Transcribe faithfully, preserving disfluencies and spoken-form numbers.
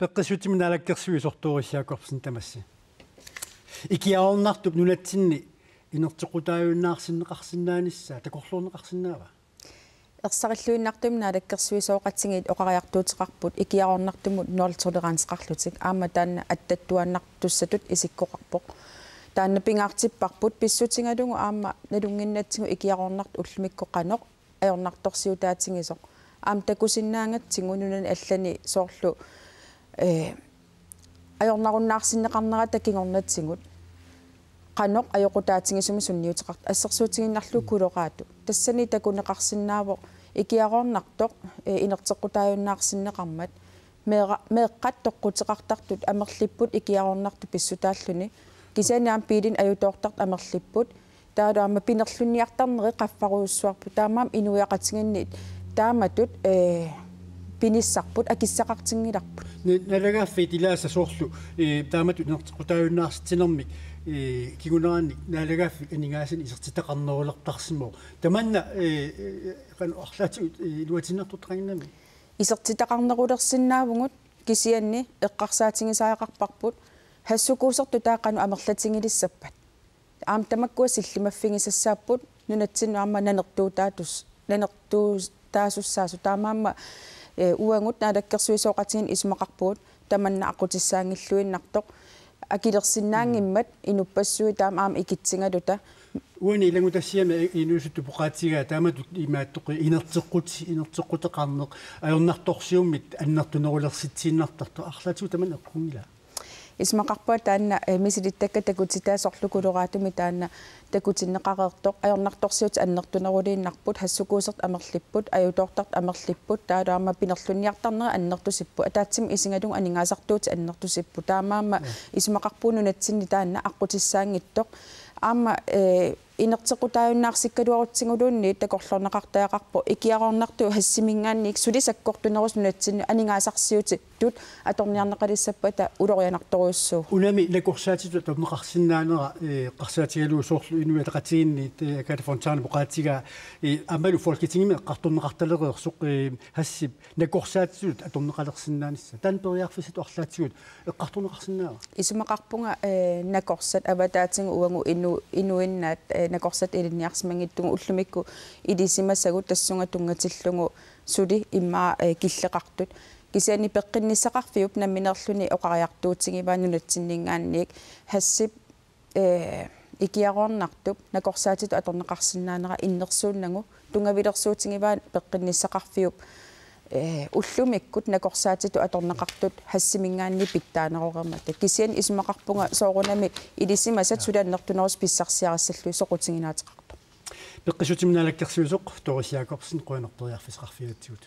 Peqqissutsimut naalakkersuisoq Doris Jakobsen, tamassi. Ikiaroornartup nunatsinni inerteqqutaajunnaarsinneqarsinnaanissaa takorloorneqarsinnaava? Ersarilluinnartumik naalakkersuisooqatigiit oqariartuuteqarput ikiaroornartumut nul toleranceqarlutik, aamma taanna attattuaannartussatut isikkoqarpoq. Taanna pingaartipparput pissutigalugu aamma nalunnginnatsigu ikiaroornartoq ullumikkut qanoq ajornartorsiutaatigisoq. Aamma takusinnaagatsigu nunani allani soorlu, eh, ajornarunnaarsinneqarnerata kingornatigut qanoq ajoqutaatigisumik sunniuteqartoq, assersuutigiinnarlugu Colorado. Tassani takuneqarsinnaavoq ikiaroornartoq, eh, inerteqqutaajunnaarsinneqarmat. Meera-, meeqqat toqquteqartartut amerlipput ikiaroornartut pissutaalluni. Kisianni aamma biilinik ajutoortartut amerlipput. Taavalu aamma pinerlunniartarneri qaffarujussuarput. Taamaammat inuiaqatigiinni taamatut, eh, pinissarput akissaqartinngilarput. Ni-, naalagaaffiit ilaasa soorlu, eh, taamatut inerteqqutaajunnaarsitsinermik, eh, kingunerannik naalagaaffik aningaasanik isertitaqarnerulertarsimavoq. Tamanna, eh, eh, qanoq arlaatigut, eh, iluatinnartortaqanngimmat? Isertitaqarnerulersinnaavugut, kisianni eqqarsaatigisariaqarparput hassukuusertut taava qanoq amerlatigilissappat. Aamma tamakkua sillimaffigisassaapput nunatsinnut aamma nanertuutaatus-, nanertuutaasussaasut. Taamaammat, eh, uagut naalakkersuisooqatigiinni isumaqarpugut tamanna aqqutissaanngilluinnartoq. Akilersinnaanngimmat inuppassuit taama aamma ikitsigaluta. Uani ilanngutassiami inuusuttut oqaatigaa taamatut imaattoq inerteqqut-, inerteqquteqarneq ajornartorsiummik annertunerulersitsiinnartartoq, arlaatigut tamanna eqqunngilaa? Isumaqarpunga taanna, eh, misilittakkat takutitai soorlu Coloradomi taanna takutinneqareersoq, ajornartorsiutit annertuneruliinnarput, hassukuusertut amerlipput, ajutoortartut amerlipput, taavalu aamma pinerlunniartarneri annertusipput, ataatsimut isigalugu aningaasartuutit annertusipput. Taamaammat isumaqarpunga nunatsinni taanna aqqutissaanngitsoq. Aamma, eh, inerteqqutaajunnaarsikkaluarutsiguluunniit takorloorneqartariaqarpoq ikiaroornartut hashiminngaanniit suli sakkortunerusut nunatsinni aningaasarsiutitut atorniarneqalissappata ulorianartorujussuuvoq. Unami nakorsaatitut atorneqarsinnaanera, eh, eqqarsaatigalugu soorlu Inuit Ataqatigiinniit, eh, Agathe Fontanemip oqaatigaa, eh, aammalu Folketingimi eqqartorneqartalereersoq, eh, haship nakorsaatitut atorneqalersinnaanissaa. Taanna periarfissatut arlaatigut eqqartorneqarsinnaava? Isumaqarpunga, eh, nakorsat avataatigut uagut inu-, inuinnaat, eh, nakorsat ilinniarsimanngitsugut ullumikkut ilisimasagut tassunga tunngatillugu suli immaqa, eh, killeqartut. Kisianni peqqinnissaqarfiup nammineerluni oqariartuutigivaa nunatsinninngaanniit haship, eh, ikiaroornartup nakorsaatitut atorneqarsinnaanera innersuunnagu tunngavilersuutigivaa peqqinnissaqarfiup, eh, ullumikkut nakorsaatitut atorneqartut hashiminngaanniit pitsaaneroreermata. Kisianni isumaqarpunga soorunami ilisimasat suli annertunerusut pissarsiarissallugit soqutiginaateqartoq. Peqqissutsimut naalakkersuisoq Doris Jakobsen, qujanaq periarfissaqarfigigatsigut.